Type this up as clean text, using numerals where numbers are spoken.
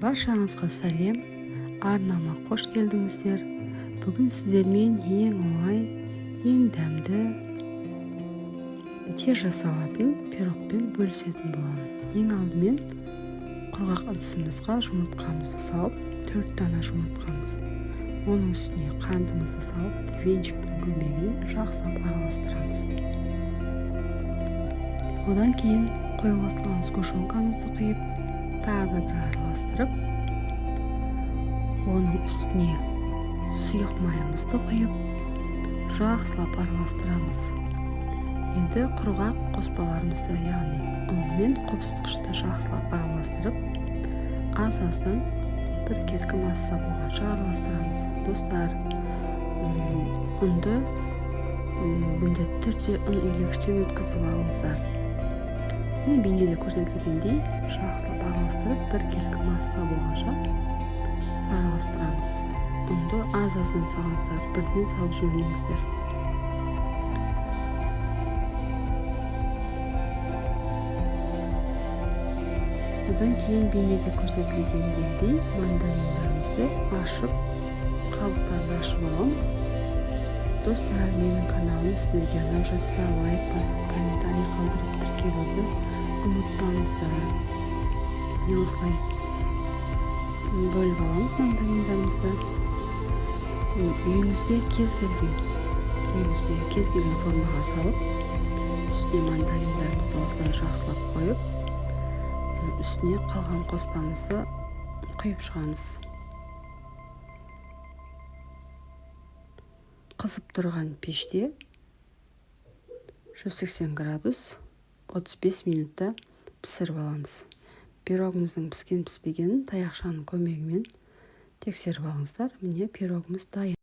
Баршаңызға сәлем! Арнама қош келдіңіздер! Бүгін сіздермен ең оңай, ең дәмді, тез жасалатын пирогпен бөлісетін боламын. Ең алдымен құрғақ ыдысымызға жұмыртқамызды салып, 4 дана жұмыртқамыз, оның үстіне қантымызды салып, венчиктің көмегімен жақсылап араластырамыз. Одан кейін қоюлатылған сгущенкамызды құйып, тағы да бір араластырып, оның үстіне сұйық майымызды құйып, жақсылап араластырамыз. Енді құрғақ қоспаларымызды, яғни ұн мен қопсытқышты жақсылап араластырып, аз-аздан біркелкі масса болғанша араластырамыз. Достар, ұнды міндетті түрде ұн илегіштен өткізіп алыңыздар. Міне, бейнеде көрсетілгендей жақсылап араластырып, біркелкі масса болғанша араластырамыз. Ұнды аз-аздан салыңыздар, бірден салып жібермеңіздер. Одан кейін бейнеде көрсетілгендегідей мандариндарымызды ашып, қабықтарын ашып аламыз. Достар, менің каналым сіздерге ұнап жатса, лайк басып, комментарий қалдырып, тіркелуді ұмытпаңыздар. Міне, осылай бөліп аламыз мандариндарымызды. Үйіңізде кез келген формаға салып, үстіне мандариндарымызды осылай жақсылап қойып, үстіне қалған қоспамызды құйып шығамыз. Қызып тұрған пеште 180 градус 35 минутта пісіріп аламыз. Пирогымыздың піскен піспегенін таяқшаның көмегімен тексеріп алыңыздар. Міне, пирогымыз дайын.